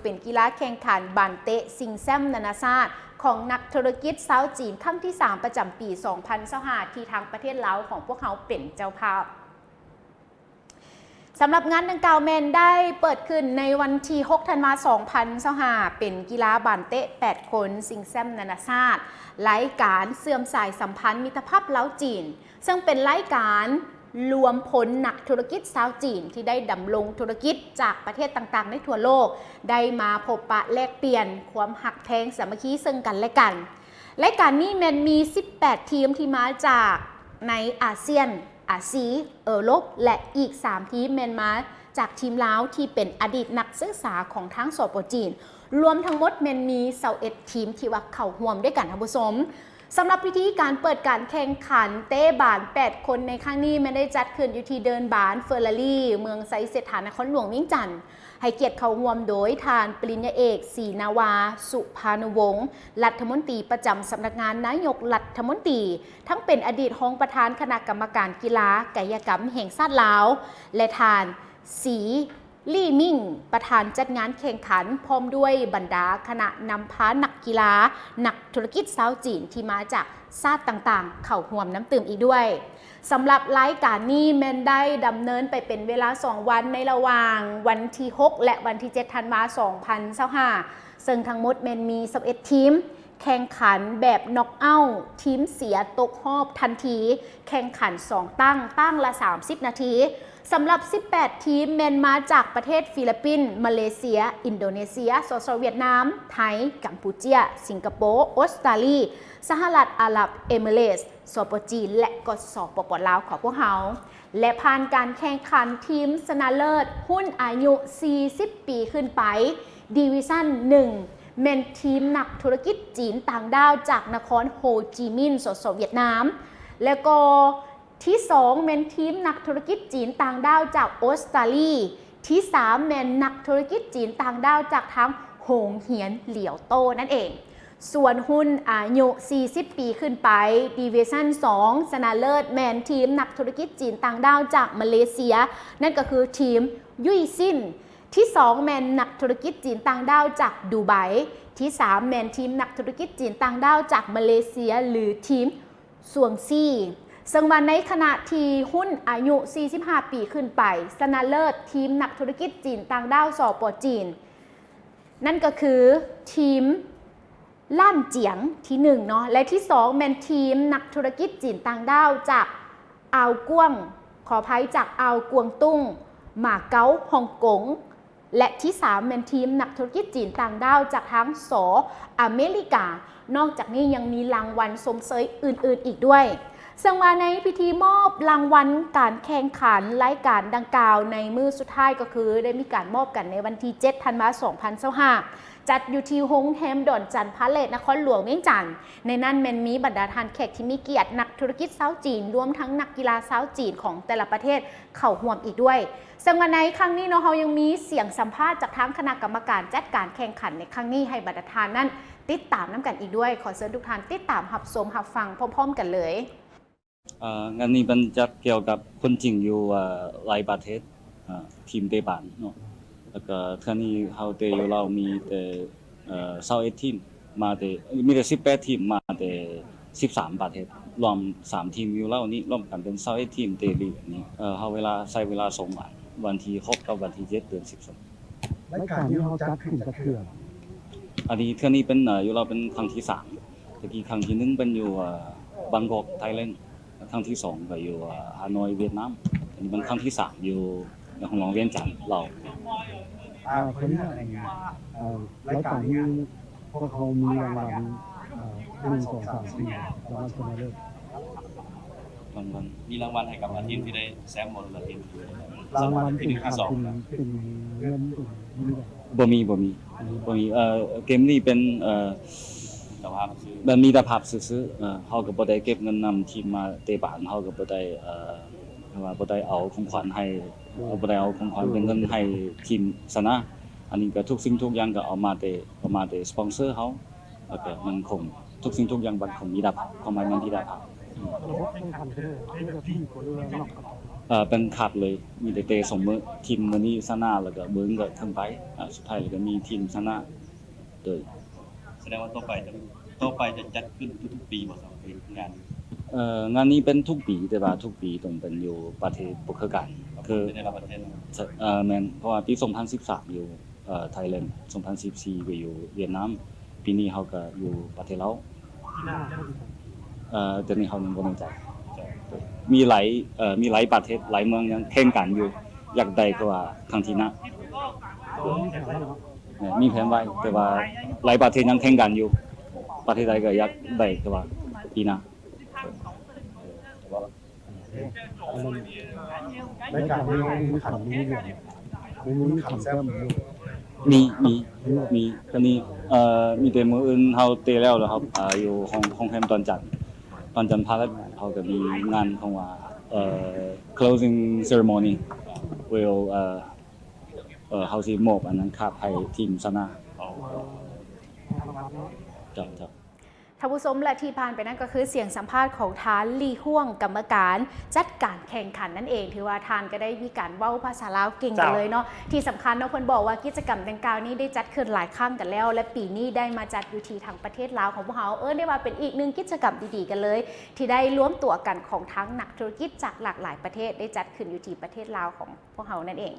ເປັນກິລາແຂ່ງຂັນບານເຕະຊິງແຊ້ມນານາຊາດຂອງນັກທຸລະກິດຊາວຈີນຄັ້ງທີສາມ ປະຈຳປີສອງພັນຊາວຫ້າ ທີ່ທາງປະເທດລາວຂອງພວກເຮົາເປັນເຈົ້າພາບ. ສຳລັບງານດັ່ງກ່າວແມ່ນໄດ້ເປີດຂຶ້ນໃນວັນທີຫົກ ທັນວາ ສອງພັນຊາວຫ້າ ເປັນກິລາບານເຕະແປດຄົນຊິງແຊ້ມນານາຊາດ ລາຍການເຊື່ອມສາຍສຳພັນມິດຕະພາບລາວ-ຈີນ ເຊິ່ງເປັນລາຍການລວມພົນນັກທຸລະກິດຊາວຈີນທີ່ໄດ້ດຳລົງທຸລະກິດຈາກປະເທດຕ່າງໆໃນທົ່ວໂລກ ໄດ້ມາພົບປະແລກປ່ຽນຄວາມຮັກແພງສາມັກຄີເຊິ່ງກັນແລະກັນ. ລາຍການນີ້ແມ່ນມີສິບແປດທີມທີ່ມາຈາກໃນອາຊຽນ, ອາຊີ, ເອີຣົບ ແລະ ອີກສາມທີມແມ່ນມາຈາກທີມລາວທີ່ເປັນອະດີດນັກສຶກສາຂອງທາງ ສປ ຈີນ. ລວມທັງໝົດແມ່ນມີຊາວເອັດທີມທີ່ວ່າເຂົ້າຮ່ວມດ້ວຍກັນ ທ່ານຜູ້ຊົມ. ສຳລັບພິທີການເປີດການແຂ່ງຂັນເຕະບານແປດຄົນໃນຄັ້ງນີ້ ແມ່ນໄດ້ຈັດຂຶ້ນຢູ່ທີ່ເດີ່ນບານເຟີລາຣີ ເມືອງໄຊເສດຖາ ນະຄອນຫຼວງວຽງຈັນ. ໃຫ້ກຽດເຂົ້າຮ່ວມໂດຍທ່ານປະລິນຍາເອກ ສີນາວາ ສຸພານຸວົງ ລັດຖະມົນຕີປະຈຳສຳນັກງານນາຍົກລັດຖະມົນຕີ, ທັງເປັນອະດີດຮອງປະທານຄະນະກຳມະການກິລາກາຍະກຳແຫ່ງຊາດລາວ ແລະ ທ່ານ ສີ ລີ່ມິງ ປະທານຈັດງານແຂ່ງຂັນ ພ້ອມດ້ວຍບັນດາຄະນະນຳພານັກກິລາ, ນັກທຸລະກິດຊາວຈີນທີ່ມາຈາກຊາດຕ່າງໆ ເຂົ້າຮ່ວມນຳຕື່ມອີກດ້ວຍ. ສຳລັບລາຍການນີ້ແມ່ນໄດ້ດຳເນີນໄປເປັນເວລາສອງວັນ ໃນລະຫວ່າງວັນທີຫົກ ແລະ ວັນທີເຈັດ ທັນວາ ສອງພັນຊາວຫ້າ ເຊິ່ງທັງໝົດແມ່ນມີຊາວເອັດທີມ ແຂ່ງຂັນແບບນັອກເອົາ, ທີມເສຍຕົກຮອບທັນທີ, ແຂ່ງຂັນສອງຕັ້ງ, ຕັ້ງລະສາມສິບນາທີ. ສຳລັບສິບແປດທີມແມ່ນມາຈາກປະເທດຟີລິບປິນ, ມາເລເຊຍ, ອິນໂດເນເຊຍ, ສສ ຫວຽດນາມ, ໄທ, ກຳປູເຈຍ, ສິງກະໂປ, ອົດສະຕາລີ, ສະຫະລັດອາຣັບເອມິເຣດ, ສປ ຈີນ ແລະ ກໍ ສປປ ລາວ ຂອງພວກເຮົາ ແລະ ຜ່ານການແຂ່ງຂັນທີມຊະນະເລີດຮຸ່ນອາຍຸສີ່ສິບປີຂຶ້ນໄປ ດີວິຊັນໜຶ່ງ ແມ່ນທີມນັກທຸລະກິດຈີນຕ່າງດ້າວຈາກນະຄອນໂຮຈິມິນ ສສ ຫວຽດນາມ ແລະ ກໍທີສອງແມ່ນທີມນັກທຸລະກິດຈີນຕ່າງດ້າວຈາກອົດສະຕາລີ, ທີສາມແມ່ນນັກທຸລະກິດຈີນຕ່າງດ້າວຈາກທາງໂຮງຮຽນຫຼຽວໂຕ້ນັ້ນເອງ. ສ່ວນຮຸ່ນອາຍຸສີ່ສິບປີຂຶ້ນໄປ ດີວິຊັນສອງ ຊະນະເລີດແມ່ນທີມນັກທຸລະກິດຈີນຕ່າງດ້າວຈາກມາເລເຊຍ, ນັ້ນກໍຄືທີມຍຸ້ຍຊິນ. ທີສອງແມ່ນນັກທຸລະກິດຈີນຕ່າງດ້າວຈາກດູໄບ, ທີສາມແມ່ນທີມນັກທຸລະກິດຈີນຕ່າງດ້າວຈາກມາເລເຊຍ ຫຼື ທີມ ສວງຊີ ເຊິ່ງວ່າໃນຂະນະທີ່ຮຸ່ນອາຍຸສີ່ສິບຫ້າປີຂຶ້ນໄປ ຊະນະເລີດທີມນັກທຸລະກິດຈີນຕ່າງດ້າວ ສປ ຈີນ ນັ້ນກໍຄືທີມລ້ານຈຽງທີໜຶ່ງເນາະ ແລະ ທີສອງແມ່ນທີມນັກທຸລະກິດຈີນຕ່າງດ້າວຈາກອ່າວກວາງ, ຂໍອະໄພ, ຈາກອ່າວກວາງຕຸ້ງ, ໝາເກົາ, ຮ່ອງກົງ ແລະ ທີສາມແມ່ນທີມນັກທຸລະກິດຈີນຕ່າງດ້າວຈາກທາງ ສ ອາເມລິກາ. ນອກຈາກນີ້ຍັງມີລາງວັນຊົມເຊີຍອື່ນໆອີກດ້ວຍ. ເຊິ່ງວ່າໃນພິທີມອບລາງວັນການແຂ່ງຂັນລາຍການດັ່ງກ່າວໃນມື້ສຸດທ້າຍກໍຄືໄດ້ມີການມອບກັນໃນວັນທີເຈັດ ທັນວາ ສອງພັນຊາວຫ້າ ຈັດຢູ່ທີ່ໂຮງແຮມດອນຈັນພາເລດ ນະຄອນຫຼວງວຽງຈັນ. ໃນນັ້ນແມ່ນມີບັນດາທ່ານແຂກທີ່ມີກຽດ, ນັກທຸລະກິດຊາວຈີນ, ລວມທັງນັກກິລາຊາວຈີນຂອງແຕ່ລະປະເທດເຂົ້າຮ່ວມອີກດ້ວຍ. ເຊິ່ງວ່າໃນຄັ້ງນີ້ເນາະ ເຮົາຍັງມີສຽງສຳພາດຈາກທາງຄະນະກຳມະການຈັດການແຂ່ງຂັນໃນຄັ້ງນີ້ ໃຫ້ບັນດາທ່ານນັ້ນຕິດຕາມນຳກັນອີກດ້ວຍ. ຂໍເຊີນທຸກທ່ານຕິດຕາມຮັບຊົມຮັບຟັງພ້ອມໆກັນເລີຍ. ເອີ ງານນີ້ເປັນຈັດກ່ຽວກັບຄົນຈີນຢູ່ ເອີ ຫຼາຍປະເທດ, ເອີ ທີມເຕະບານເນາະ. ແລ້ວກໍເທື່ອນີ້ເຮົາເຕະຢູ່ລາວມີແຕ່ ເອີ ຊາວເອັດທີມ ມາແຕ່ ມີແຕ່ສິບແປດທີມ ມາແຕ່ສິບສາມປະເທດ ລວມສາມທີມຢູ່ລາວນີ້ ລວມກັນເປັນຊາວເອັດທີມເຕະລີກນີ້. ເອີ ເຮົາເວລາ ໃຊ້ເວລາສອງວັນ ວັນທີຫົກກັບວັນທີເຈັດ ເດືອນສິບສອງ. ລາຍການນີ້ເຮົາຈັດຂຶ້ນຈັກເທື່ອ? ອັນນີ້ເທື່ອນີ້ເປັນ ເອີ ຢູ່ລາວເປັນຄັ້ງທີສາມ. ແຕ່ກີ້ຄັ້ງທີໜຶ່ງເປັນຢູ່ ເອີ ບາງກອກ ໄທແລນ. ຄັ້ງທີສອງກໍຢູ່ ເອີ ຮາໂນຍ ຫວຽດນາມ. ອັນນີ້ມັນຄັ້ງທີສາມຢູ່ນະຄອນຫຼວງວຽງຈັນ ລາວ. ອ່າ ຂໍອະນຸຍາດ ເອີ ລາຍການນີ້ພວກເຮົາມີລາງວັນ ເອີ ໜຶ່ງ ສອງ ສາມ ສີ່ ລາງວັນຊະນະເລີດ. ລາງວັນ ມີລາງວັນໃຫ້ກັບ ອືມ ທີມທີ່ໄດ້ແຊ້ມບໍ່ ຫຼືວ່າທີມທີ່ ລາງວັນເປັນຄ່າ ທີມ ເປັນເງິນ ເປັນ ບໍ່ມີ ບໍ່ມີ ບໍ່ມີ ບໍ່ມີ. ເອີ ເກມນີ້ເປັນ ເອີ ມິດຕະພາບຊື່ໆ ແບບມິດຕະພາບຊື່ໆ. ເອີ ເຮົາກໍບໍ່ໄດ້ເກັບເງິນນຳທີມມາເຕະບານ, ເຮົາກໍບໍ່ໄດ້ ເອີ ເຮົາວ່າບໍ່ໄດ້ເອົາຂອງຂວັນໃຫ້, ເຮົາບໍ່ໄດ້ເອົາຂອງຂວັນເປັນເງິນໃຫ້ທີມຊະນະ. ອັນນີ້ກໍທຸກສິ່ງທຸກຢ່າງກໍເອົາມາແຕ່ ເອົາມາແຕ່ສະປອນເຊີເຮົາ, ແລ້ວກໍມັນຄົງ ທຸກສິ່ງທຸກຢ່າງມັນຄົງມິດຕະພາບ, ຄວາມໝາຍມັນມິດຕະພາບ. ລະບົບແຂ່ງຂັນເປັນແບບທີມບໍ່ ຫຼືວ່ານັບກັນ? ເອີ ເປັນຄາບເລີຍ ມີແຕ່ເຕະສອງມື້ ທີມມື້ນີ້ຊະນະ ແລ້ວກໍມື້ອື່ນກໍເຖິງໄປ ອາ ສຸດທ້າຍແລ້ວກໍມີທີມຊະນະ. ໂດຍ ສະແດງວ່າຕໍ່ໄປຈະ ຕໍ່ໄປຈະຈັດຂຶ້ນທຸກໆປີບໍ່ສຳລັບງານ? ເອີ ງານນີ້ເປັນທຸກປີ ແຕ່ວ່າທຸກປີຕ້ອງເປັນຢູ່ປະເທດບໍ່ຄືກັນ ຄື ເປັນແຕ່ລະປະເທດເນາະ. ເອີ ແມ່ນ ເພາະວ່າປີສອງພັນສິບສາມຢູ່ ເອີ ໄທແລນ ສອງພັນສິບສີ່ກໍຢູ່ຫວຽດນາມ ປີນີ້ເຮົາກໍຢູ່ປະເທດລາວ. ເອີ ຕອນນີ້ເຮົາຍັງບໍ່ແນ່ໃຈ ມີຫຼາຍ ເອີ ມີຫຼາຍປະເທດ ຫຼາຍເມືອງຍັງແຂ່ງກັນຢູ່ ຢາກໄດ້ຄືວ່າຄັ້ງທີ່ນະ ເອີ ມີແຜນໄວ້ ແຕ່ວ່າຫຼາຍປະເທດຍັງແຂ່ງກັນຢູ່ ປະເທດໃດກໍຢາກໄດ້ຄືວ່າປີໜ້າ. ອັນນັ້ນ ລາຍການນີ້ມີຂັນ ມີຫຍັງ ມີ ມີຂັນແຊມຢູ່? ມີ ມີ ມີ ມີ ອັນນີ້ ເອີ ມີແຕ່ມື້ອື່ນເຮົາເຕະແລ້ວ ແລ້ວເຮົາ ເອີ ຢູ່ໂຮງ ໂຮງແຮມດອນຈັນ ດອນຈັນພາລາດ ເຮົາກໍມີງານຂອງວ່າ ເອີ closing ceremony ເວລ ເອີ ເອີ ເຮົາຊິມອບອັນນັ້ນຄາບໃຫ້ທີມຊະນະ. ເຈົ້າ ເຈົ້າ. ທ່ານຜູ້ຊົມ ແລະ ທີ່ຜ່ານໄປນັ້ນກໍຄືສຽງສຳພາດຂອງທ່ານ ລີ ຮ່ວງ ກຳມະການຈັດການແຂ່ງຂັນນັ້ນເອງ. ຖືວ່າທ່ານກໍໄດ້ມີການເວົ້າພາສາລາວເກັ່ງກັນເລີຍເນາະ. ເຈົ້າ ທີ່ສຳຄັນເນາະ ເພິ່ນບອກວ່າກິດຈະກຳດັ່ງກ່າວນີ້ໄດ້ຈັດຂຶ້ນຫຼາຍຄັ້ງກັນແລ້ວ ແລະ ປີນີ້ໄດ້ມາຈັດຢູ່ທີ່ທາງປະເທດລາວຂອງພວກເຮົາ. ເອີ້ນໄດ້ວ່າເປັນອີກໜຶ່ງກິດຈະກຳດີໆກັນເລີຍ ທີ່ໄດ້ລວມຕົວກັນຂອງທັງນັກທຸລະກິດຈາກຫຼາກຫຼາຍປະເທດ ໄດ້ຈັດຂຶ້ນຢູ່ທີ່ປະເທດລາວຂອງພວກເຮົານັ້ນເອງ.